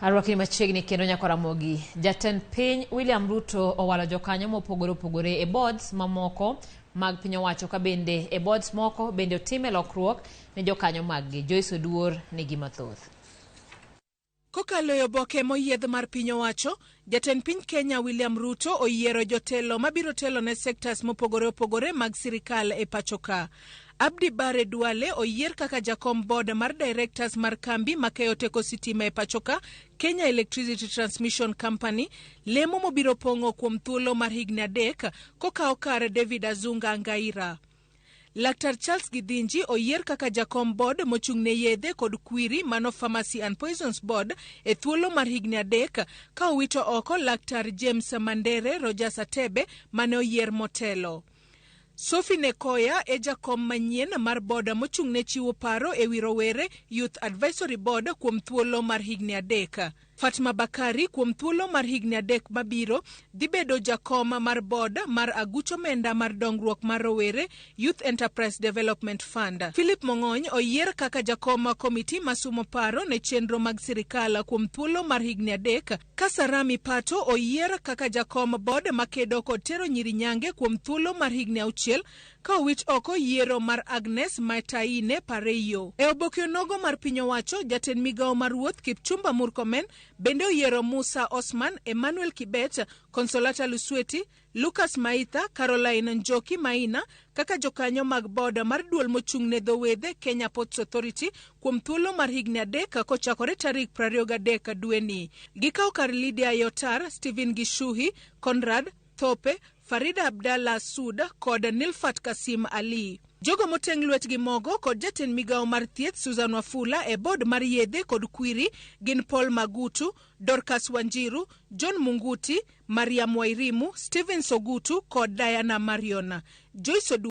Arwakni machiegni kendo nyako Ramogi. Jatend piny William Ruto owalo jokanyo mopogore opogore e boards mamoko mag piny owacho ka bende e boards moko bende otime lokruok ne jokanyo maggi. Joyce Oduor nigi mathoth. Kokalo e oboke moyiedh mar piny owacho, jatend piny Kenya William Ruto oyiero jotelo mabiro telo ne sectors mopogore opogore mag sirikal e pacho ka. Abdi Bare Duale oyier kaka jakom board mar directors mar kambi makeyo teko sitima e pacho ka, Kenya Electricity Transmission Company, lemo mobiro pong'o kuom thuolo mar higni 3 kokawo kar David Azunga Ngaira. Laktar Charles Githinji oyier kaka jakom board mochung' ne yedhe kod kwiri mano Pharmacy and Poisons Board e thuolo mar higni 3 ka owito oko Laktar James Mandere Rogers Atebe mane oyier motelo. Sophie Nekoya e jakom manyien mar board mochung' ne chiwo paro e wi rowere Youth Advisory Board kuom thuolo mar higni 3. Fatma Bakari kuom thuolo mar higni 3 mabiro dhi bedo jakom mar board mar aguch omenda mar dongruok mar rowere Youth Enterprise Development Fund. Philip Mong'ony oyier kaka jakom komiti masumo paro ne chenro mag sirikal kuom thuolo mar higni 3 ka Sarami Pato oyier kaka jakom board makedo kod tero nyiri nyange kuom thuolo mar higni 6 ka owit oko yiero mar Agnes Mataine Pareiyo. E oboke onogo mar piny owacho, jatend migawo mar wuoth Kipchumba Murkomen bende oyiero Musa Osman, Emmanuel Kibet, Consolata Lusweti, Lucas Maitha, Caroline Njoki Maina kaka jokanyo mag board mar duol mochung' ne dho wedhe Kenya Ports Authority kuom thuolo mar higni 3 kochakore tarik 23 dweni. Gikawo kar Lydia Yotar, Stephen Gishuhi, Conrad Thope, Farida Abdallah Sud kod Nilfat Kasim Ali. Jogo moteng' lwetgi mogo kod jatend migawo mar thieth Susan Wafula e board mar yedhe kod kwiri gin Paul Magutu, Dorcas Wanjiru, John Munguti, Mariam Wairimu, Stephen Sogutu kod Diana Mariona. Joyce Odu